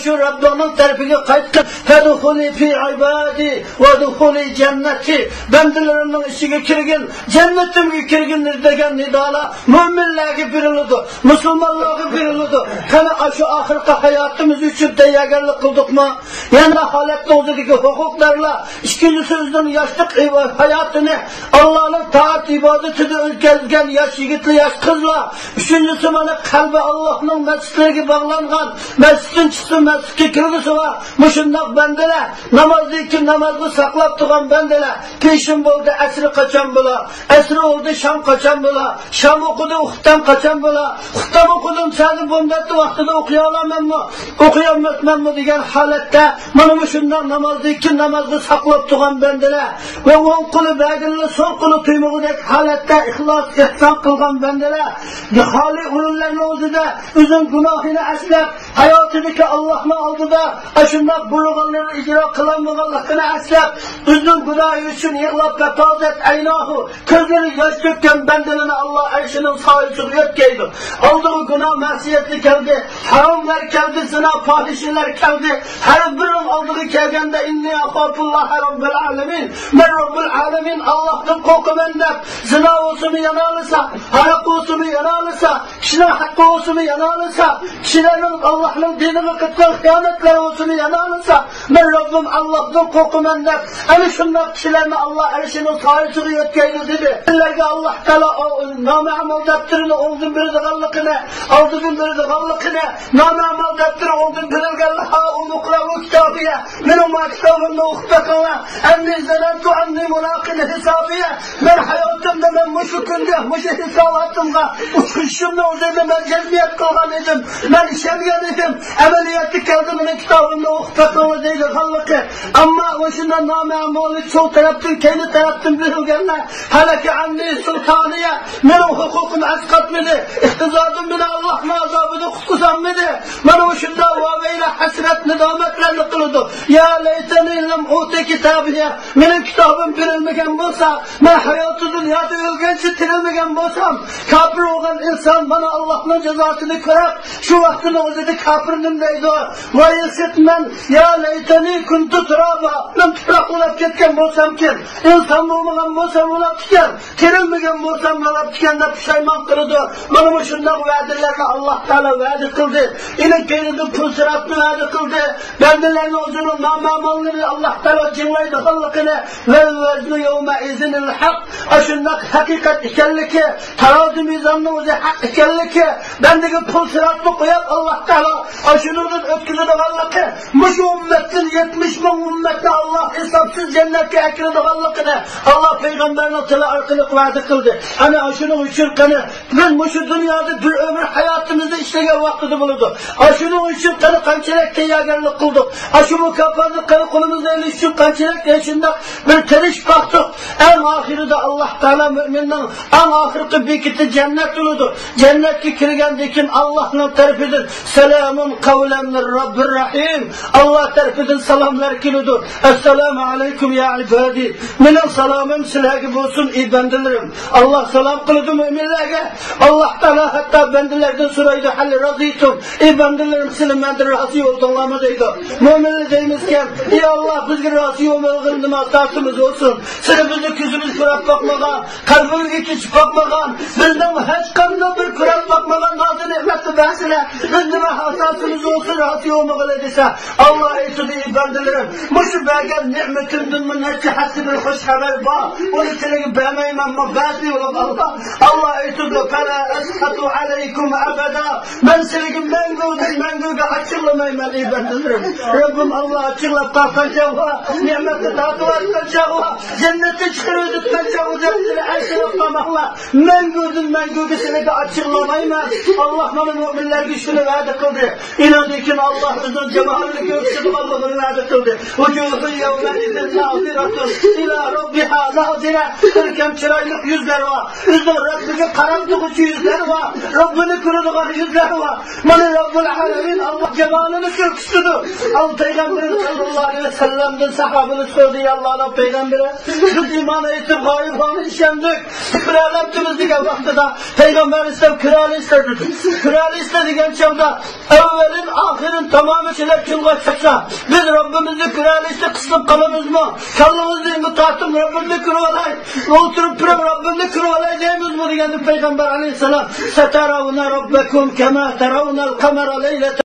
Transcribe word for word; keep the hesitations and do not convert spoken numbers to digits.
شۇ رەببىڭنىڭ تەرىپىگە قايتقىن. فادخلي في عبادي وادخلي جنتي. بەندىلىرىمنىڭ ئىچىگە كىرگىن، جەننىتىمگە كىرگىن دېگەن نىدالار مۆمىنلەرگە بېرىلىدۇ، مۇسۇلمانلارغا بېرىلىدۇ. قېنى، ئاشۇ ئاخىرقى ھاياتىمىز ئۈچۈن تەييارگەرلىك قىلدۇقمۇ؟ يەنە ھالەتنىڭ ئۆزىدىكى ھوقۇقدارلار، ئىككىنچىسى ئۆزىنىڭ ياشلىق ئىبا-، ھاياتىنى ئاللانىڭ تائەت ئىبادىتىدە ئۆتكۈزگەن ياش يىگىتلەر، ياش قىزلار، ئۈچىنچىسى مانا قەلبى ئاللانىڭ مەسچىتلىرىگە باغلانغان، مەسچىتتىن چىقسا مەسچىتكە كىرگۈسى بار مۇشۇنداق بەندىلەر، نامازدىن كېيىن نامازنى ساقلاپ تۇرغان بەندىلەر، پېشىن بولدى، ئەسرى قاچان بولا؟ ئەسرى بولدى، شام قاچان بولا؟ شام ئوقۇدى، خۇپتان قاچان بولا؟ خۇپتان ئوقۇدۇم، سەدە بۇندەتتە ۋاقتىدا ئوقۇيالامەنمۇ؟ ئوقۇيالماسمەنمۇ دېگەن ھالەتتە، مانا مۇشۇنداق نامازدىن كېيىن نامازنى ساقلاپ تۇرغان بەندىلەر ۋە ئوڭ قولى بەرگىنىلا سول قولى تۇيمىغۇدەك ھالەتتە ئىخلاس، ئېھسان قىلغان بەندىلەر، خالىي ئورۇنلارنىڭ ئۆزىدە ئۆزىنىڭ گۇناھىنى ئەسلەپ، ھاياتىدىكى ئاللاھنىڭ ئالدىدا ئاشۇنداق بۇيرۇغانلىرىنى ئىجرا قىلالمىغانلىقىنى ئەسلەپ، ئۆزىنىڭ گۇناھى ئۈچۈن يىغلاپ، فافاضت عيناه، كۆزلىرى ياش تۆككەن بەندىلەرنى ئاللا ئەرشىنىڭ سايىسىغا يۆتكەيدۇ. ئالدىغا گۇناھ مەسىيەتلەر كەلدى، ھاراملار كەلدى، زىنا، پاھىشىلەر كەلدى. ھەر بىرىنىڭ ئالدىغا كەلگەندە، إني أخاف الله رب العالمين، مەن رەببۇل ئالەمىن ئاللاھتىن قورقىمەن دەپ، زىنا بولسىمۇ يانالىسا، ھاراق بولسىمۇ يانالىسا، كىشىنىڭ ھەققى بولسىمۇ يانالىسا، كىشىلەرنىڭ ئاللاھنىڭ دىنىغا قىلغان خىيانەتلەر بولسىمۇ يانالىسا، مەن رەببىم ئاللاھتىن قورقىمەن دەپ، ئەنە شۇنداق كىشىلەرنى ئاللا ئەرشىنىڭ سايىسىغا يۆتكەيدۇ دېدى. سىلەرگە ئاللا تائالا ئۇ نامەئمال دەپتىرىنى ئوڭدىن بېرىدىغانلىقىنى، ئالدىدىن بېرىدىغانلىقىنى، نامەئمال دەپتىرى ئوڭدىن بېرىلگەنلەر، ھاؤم اقرءوا كتابيه، مېنىڭ ما كىتابىمنى ئوقۇپ بېقىڭلار. أني ظننت أني ملاق حسابيه، مەن ھاياتىمدا مەن مۇشۇ كۈنگە، مۇشۇ ھېساباتىمغا ئۇچرىشىشىمنىڭ ئۆزىنى مەن جەزمىيەت قىلغان ئىدىم، مەن ئىشەنگەن ئىدىم. ئەمەلىيەتتە كەلدى، مېنىڭ كىتابىمنى ئوقۇپ بېقىڭلار دەيدىغانلىقى. ئەمما مۇشۇنداق نامەئماللىق سول تەرەپتىن، كەينى تەرەپتىن بېرىلگەنلەر، هلك عني سلطانيه، مېنىڭ ھوقۇقۇم ئەسقاتمىدى، ئىقتىسادىم مېنى ئاللاھنىڭ ئازابىدىن قۇتقۇزالمىدى. مانا مۇشۇنداق ۋاۋەيلە، ھەسرەت، نادامەتلەرنى قىلىدۇ. يا ليتني لم أوت كتابيه، مېنىڭ كىتابىم بېرىلمىگەن بولسا، مەن ھاياتى دۇنيادا ئۆلگەنچە تىرىلمىگەن بولسام، كاپىر بولغان ئىنسان مانا ئاللاھنىڭ جازاسىنى كۆرۈپ، شۇ ۋاقتىنىڭ ئۆزىدە كاپىر نېمە دەيدۇ؟ ۋاي سىت مەن، يا لەيتەنى كۇنتۇ تۇرابا، مەن تۇپراق بولاپ كەتكەن بولسامكىن، ئىنسان بولمىغان بولسام بولاپتىكەن، تىرىلمىگەن بولسام بولاپتىكەن دەپ پۇشايمان قىلىدۇ. مانا مۇشۇنداق ۋەدىلەرنى ئاللاھ تائالا ۋەدە قىلدى. ئېنىڭ كەينىدىن پۇل سىراتنى ۋەدە قىلدى. بەندىلەرنىڭ ئۆزىنىڭ نامەماللىرىنى ئاللاھ تائالا جىڭلايدىغانلىقىنى، ۋەل ۋەزنۇ يەۋمەئىزىنىل ھەق، ئاشۇنداق ھەقىقەت ئىكەنلىكى، تارازۇ مىزاننىڭ ئۆزى ھەق ئىكەنلىكى، بەندىگە پۇل سىراتنى قويۇپ، ئاللاھ تائالا ئاشۇنىڭدىن ئۆتكۈزىدىغانلىقى، مۇشۇ ئۈممەتتىن يەتمىش مىڭ ئۈممەتنى ئاللاھ ھېسابسىز جەننەتكە ئەكىرىدىغانلىقىنى ئاللاھ پەيغەمبەرنىڭ تىلى ئارقىلىق ۋەدە قىلدى. ئەنە ئاشۇنىڭ ئۈچۈن قېنى بىز مۇشۇ دۇنيادا بىر ئۆمۈر ھاياتىمىزنى ئىشلىگەن ۋاقتىدا بولىدۇ. ئاشۇنىڭ ئۈچۈن قېنى قانچىلىك تەييارگەرلىك قىلدۇق؟ ئاشۇ مۇكاپاتنى قېنى قولىمىزغا ئېلىش ئۈچۈن قانچىلىك شۇنداق بىر تىرىشىپ باقتۇق؟ ئەڭ ئاخىرىدا ئاللاھ تائالا مۆمىننىڭ ئەڭ ئاخىرقى بېكىتى جەننەت بولىدۇ. جەننەتكە كىرگەندىن كېيىن ئاللاھنىڭ تەرىپىدىن سالامۇن قەۋلەن مىن رەببىر رەھىم. ئاللاھ تەرىپىدىن سالاملار كېلىدۇ. ئەسسالامۇ ئەلەيكۇم يا ئىبادى. مېنىڭ سالامىم سىلەرگە بولسۇن، ئى بەندىلىرىم. ئاللاھ سالام قىلىدۇ مۆمىنلەرگە. ئاللاھ تائالا ھەتتا بەندىلەردىن سورايدۇ، ھەل رەزىيتۇم، ئى بەندىلىرىم، سىلەر مەندىن رازى بولدۇڭلارمۇ دەيدۇ. مۆمىنلەر دەيمىزكەن، ئى ئاللاھ، بىزگە رازى بولمىغىلى نېمە ئاساسىمىز بولسۇن؟ سىلەر بىزنى كۆزىمىز كۆرۈپ باقمىغان، قەلبىمىزگە كېچىپ باقمىغان، بىزنىڭ ھېچقانداق بىر كۆرۈپ باقمىغان نازۇ نېمەتنى بەرسىلە، بىز نېمە ئاساسىمىز بولسۇن رازى بولمىغىلى دېسە، ئاللاھ ئېيتىدۇ، ئى بەندىلىرىم، مۇشۇ بەرگەن نېمىتىمدىنمۇ نەچچە ھەسسە بىر خۇش خەۋەر بار، ئۇنى سىلەرگە بەرمەيمەنمۇ؟ بەردى ئۇلۇغ ئاللاھ. ئاللاھ ئېيتىدۇ، فلا أسخط عليكم أبدا. مەن سىلىگە مەڭگۈدىن مەڭگۈگە ئاچچىقلىمايمەن، ئى بەندىلىرىم. رەببىم ئاللاھ ئاچچىقلاپ قالغان چاغ بار، نېمەتنى تارتىۋاتقان چاغ بار، جەننەتتىن چىقىرىۋېتىدىغان چاغ بار دەپ سىلى ئەنسىرەپ قالماڭلار. مەڭگۈدىن مەڭگۈگە سىلىگە ئاچچىقلىمايمەن. ئاللاھ مانا مۆمىنلەرگە شۇنى ۋەدە قىلدى. ئىناندىكىن، ئاللاھ ئۆزىنىڭ جامالىنى كۆرسىتىدىغانلىقىنى ۋەدە قىلدى. وجوه يومئذ ناضرة إلى ربها ناظرة. كۆركەم چىرايلىق يۈزلەر بار. ئۆزىنىڭ رەببىگە قاراپ تۇرغۇچى يۈزلەر بار. رەببىنى كۆرىدىغان يۈزلەر بار. مانا رەببۇل ئالەمىن ئاللاھ جامالىنى كۈچلىدۇر. ئەو پەيغەمبىرىمىز سەللەللاھۇ ئەلەيھى ۋەسەللەمدىن ساھابىلەر سورىدى: يا ئاللانىڭ پەيغەمبىرى، بىز ئىمان ئېيتىپ غايىبلارنى ئىشەندۇق، كۆرەلەپتىمىز دېگەن ۋاقتىدا پەيغەمبەر ئەلەيھىسسالام كۆرەلەيسىلەر دېدى. كۆرەلەيسىلەر دېگەن چاغدا ئەۋۋەلىن ئاخىرىن تامامى كىشىلەر كۈن قاچسا، بىز رەببىمىزنى كۆرەلەيسىلەر قىسىلىپ قالىمىزمۇ؟ كاللىمىزنى تارتىپ رەببىمنى كۆرۈۋالاي، ئولتۇرۇپ تۇرۇپ رەببىمنى كۆرۈۋالاي دەيمىزمۇ دېگەندە پەيغەمبەر ئەلەيھىسسالام: سترون ربكم كما ترون القمر ليلة